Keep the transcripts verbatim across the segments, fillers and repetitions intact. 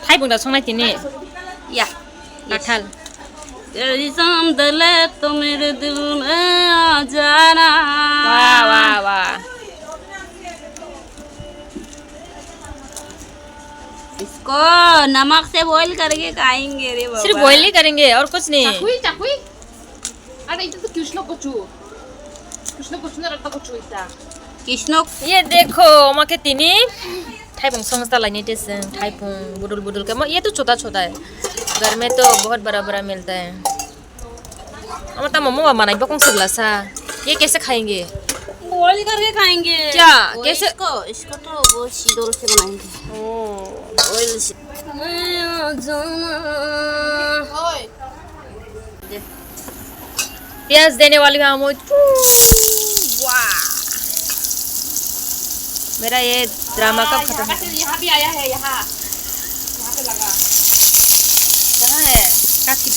Thaibung da songnai tini. Ya. Kathal. तेरी चांद ले तो मेरे दिल में आ जाना। वाह, वाह, वाह। इसको नमक से बॉईल करके खाएंगे रे बाबा। सिर्फ बॉईल ही करेंगे और कुछ नहीं। चाकुई, चाकुई। আরে, এটা তো কৃষ্ণ কচু। কৃষ্ণ কচু না, এটা কচু এটা। কৃষ্ণ। ये देखो, আমাকে তিনি thaibung songsa laini teseng, thaibung budul budul ke, ये तो छोटा छोटा है। घर में तो बहुत बड़ा बड़ा मिलता है। Ama tamo mo manai bokong sugla sa. ये कैसे खाएंगे? बॉईल करके खाएंगे। क्या? वो कैसे? इसको, इसको तो वो शीदोल से बनाएंगे। ओ। ऑयल से। प्याज देने वाली हूँ हम। वाह। मेरा ये ड्रामा कब खत्म होगा? यहाँ भी आया है, यहाँ। यहाँ पे लगा। कहाँ है? काकी।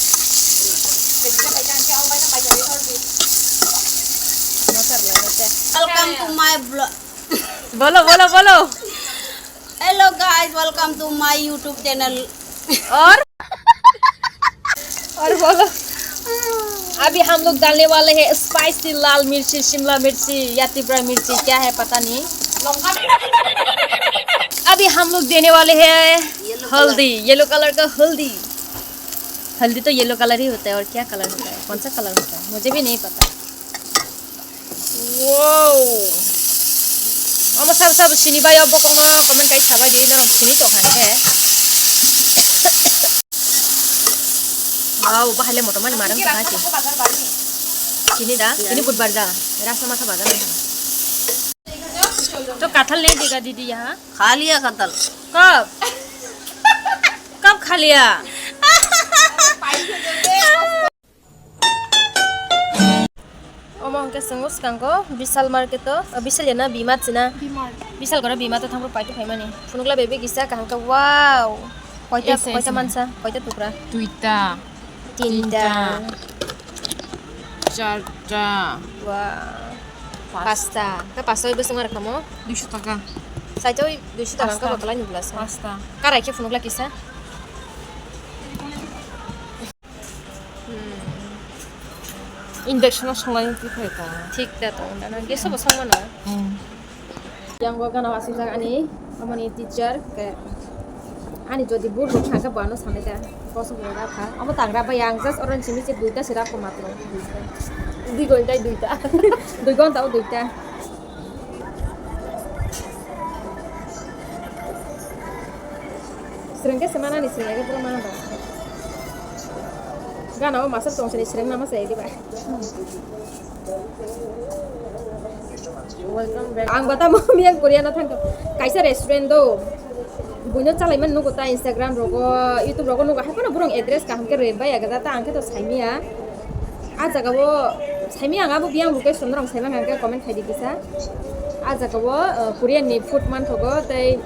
Welcome to my vlog। बोलो, बोलो, बोलो। Hello guys, welcome to my YouTube channel। और? और बोलो। अभी हम लोग डालने वाले हैं स्पाइसी लाल मिर्ची, शिमला मिर्ची या तिबड़ा मिर्ची, क्या है पता नहीं। अभी हम लोग देने वाले हैं हल्दी, येलो कलर का हल्दी। हल्दी तो येलो कलर ही होता है, और क्या कलर होता है, कौन सा कलर होता है, मुझे भी नहीं पता। Wow. Omo sab sab sini bai o bokorno comment kai sabai di, norok sini tong kha khe. Wow, bahai le motom mani marang tong kha si. Sini da, ini budbar da. Rasa masa bazar. तो कटहल नहीं देगा दीदी यहाँ? खा लिया कटहल। कब? कब खा लिया? Omo hwnkhe chwng swkango Vishal market o, o, Vishal ya na V-Mart se na? V-Mart. Vishal goro V-Mart o thangphru paithago phaimani. Phunukla bebek kisa kaham khe, wow! Koita, koita mansa, koita tukra? Duita. Tinta. Charta. Wow. Pasta. Pasta. Khe pasta bai bwswk ma rwkha mo? Duiso taka. Saito duiso taka khe bo kwlai ni bwlasa. Pasta. Karai khe phunukla kisa. Injection o songnani twi phai ta. Thik ta tong da na, gas o bo song mano. Hmm. Yang bo gana asijak ani, amoni teacher ke, ani jodi bur rok thangkhe bo ano sanai ta. Koso bo da kha. Amo tangra bai ang just orange simi se duita se rako matro. Dui gonta duita. Dui gonta o duita. Srengke se manani srengke pura mana ba. Gana o masuk tong sini sreng nama saya di ba. Welcome back. Ang bata mo miyang Korea na thangka. Kaisa restaurant do. Buino chalai man nugo ta Instagram rogo, YouTube rogo nugo. Hai kono burung address kaham ke rem bai aga ta ang ke to saimiya. A jaga o saimi ang abo biyang location rok saimang ang khe comment khai di kisa. A jaga o, uh, Korean ni food manthogo tei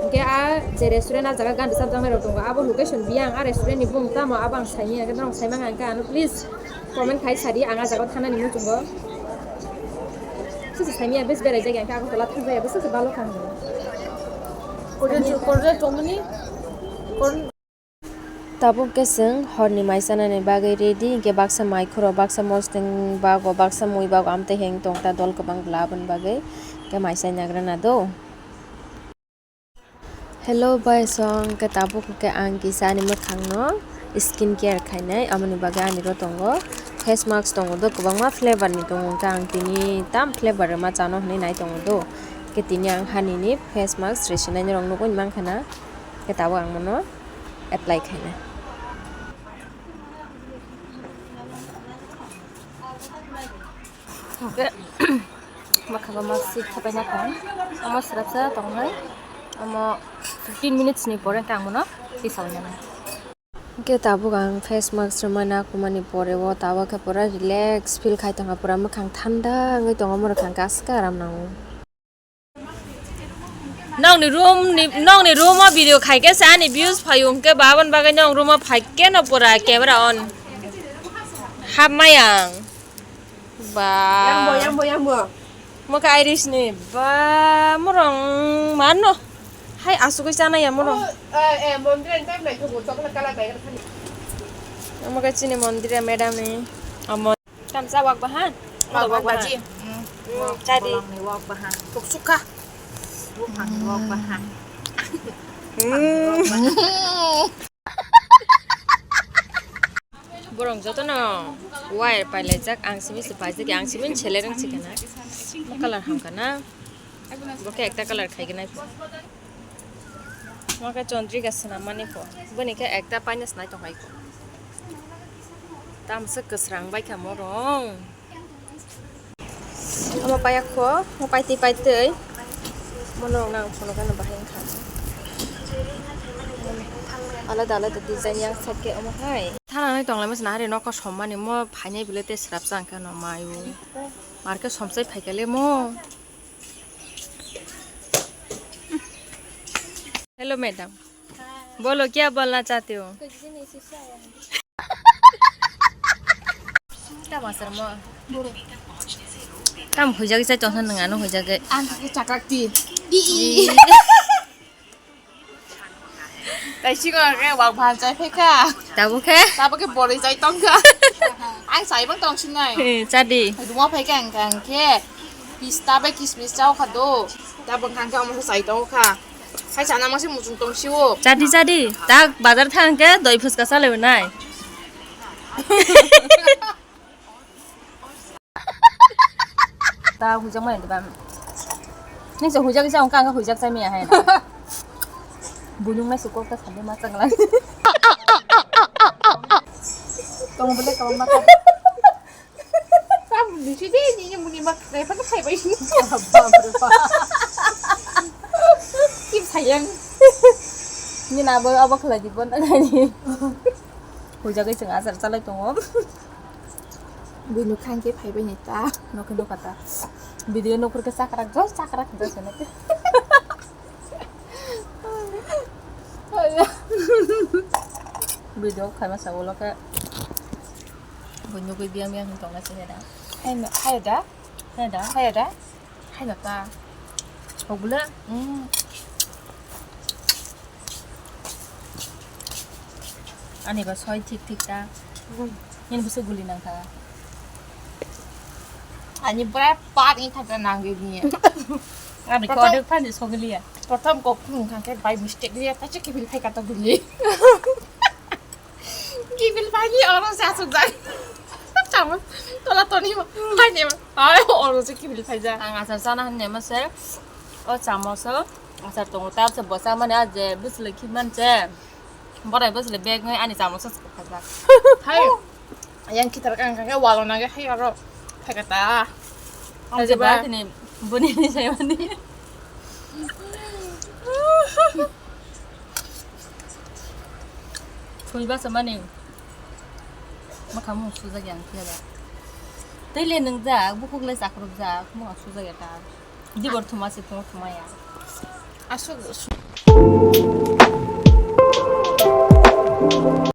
hwnkhe a je restaurant a jaga gan rwchapjaknai rok tongo abo location biyang a restaurant ni bung tamo abo ang saimi ang khe norok saimang ang khe ano please comment khai sadi ang a jaga o thanani muchungo. Sisi saimi ang bes berai jagya ang khe Agartala thang jaya bwswk se balo kha hwnwi. Korean, Korean chomani, Korean Tabuk khe chwng horni mai chanani bagwi ready, hinkhe baksa mai khoro, baksa mosdeng bago, baksa mui bago, amtwi heng tong ta dol kwbang bwla aboni bagwi, hinkhe mai chai nagra na do. Hello bai song, hinkhe tabuk hinkhe ang kisa ani mwkhangno skin care khainai, amoni bagwi ani ro tongo face mask tongo do, kwbangma flavor ni tongo, hinkhe ang tini tam flavor rwma chano hinwi nai tongo do, hinkhe tini ang hani ni face mask rwsinai norok nugwi mankha na. Khe tabuk ang bono apply khainai. Hwnkhe mwkhang o mask si khapai na thang. Omo swrapsa tongnai. Omo fifteen minutes ni pore khe ang bono tisaui nanai. Hwnkhe tabuk ang face mask rwmani akumani pore o tabuk khe pura relax feel khai tongkha, pura mwkhang thanda wngwi tongo, mwkhang khe aske aram nango. Nokni room ni, nokni room o video khaikhe se ani views phaio hwnkhe ba aboni bagwi nok room o phaikhe no pura camera on. Hap mayang. Ba. Yangbo, yangbo, yangbo. Mokhe Irish ni. Ba, morong mano. Hai, asugwi chana ya mono. Oh, eh, eh, mondir ni time naithogo, chocolate color bai khe thani. Omo khe chini mondir ya madam ni. Amo. Tamsa wak bahan? Wak, wak baji. Hmm. Hmm, chadi. Bolong ni wak bahan. Tuk suka. Buphang ni wak bahan. Hmm. Borok jotono wire pailaijak, ang simi se paijak, ang simi seleng rwng sikana. Color hamkana. Bo khe ekta color khaigwnai. Mo khe Chandrika swnam mani kho. Boni khe ekta paina swnai tongkha kho. Tamsa kwsrang bai kha morong. Omo paiya kho, mo paitwi paitwi. Mono nang phono gana bahai wngkha. Alada alada design yang side khe omo hai. Thanani tonglaima se nahari nokho sommani mo phainai bile tei srapsa wngkha no maio. Mar khe somsai phaikha le mo. Hello madam. Bolo, kya bolna chahte ho? Tamo sir mo. Tam hujagi sai tongsa nang ano hujagi. Ang ke chakak ti. Di. Taisingo khe wak bahan chai phaikha. Tabuk khe? Tabuk khe borwi chai tongkha. Ang chai bang tongsinai. Eh, chadi. Ruma phaikha ang khe. Pista bai kismis chao kha do. Tabuk ang khe omo chai tongkha. Hai chana mangsi muchung tongsiwo. Chadi, chadi. Tak bazar thang khe doi phuska chalai nai. Ta hujak maya diba. Ning se hujak isa ongka anga hujak chai maya hai. Bunung nai sukok ta sande ma changla. Tong bole ka ma ka. Tam ni si de ni ni muni ma kai pa kai bai. Kim sayang. Ni na bo abo khlai di bon ani. Hujak ising asar chalai tongo. Bini khang khe phaibai ni ta. Nokhe nokha ta. Video nukhur khe chakrak jos, chakrak jos hinwi. Video khaima sa ulo khe. Bo nugui biyang biyang hin tongna se heda. Hai no, hai da? Hai da? Hai da? Hai no ta. Hogule? Mm. Ani ba soi thik thik ta. Hmm. Nini bwswk guli nang kha? Ani pura pat ni thakta nang gini. Ani prothom, kodek phani sogli ya. Prothom kok phung kha khe by mistake liya ta che kibil phai kata guli. Kibil phai ni oro se asuk jai. Chamo tola toni ma phai ni ma. Ai oro se kibil phai ja. Ang asar sana han ne ma se. O chamo so asar tongo ta se bosa mane a je bwsle khi man che. Borai bwsle bag ngai ani chamo sa khajak. Hai. Yang kitar kang kang walo nage hai oro. Phai kata. Ang je ba kini buni ni sai mani. Thwi basa mani. Makha mung sujak yang khe ba. Tei le nung jak, bukhuk le chakruk jak, mung sujak ya ta. Dibor thuma se thuma thuma ya. Asuk.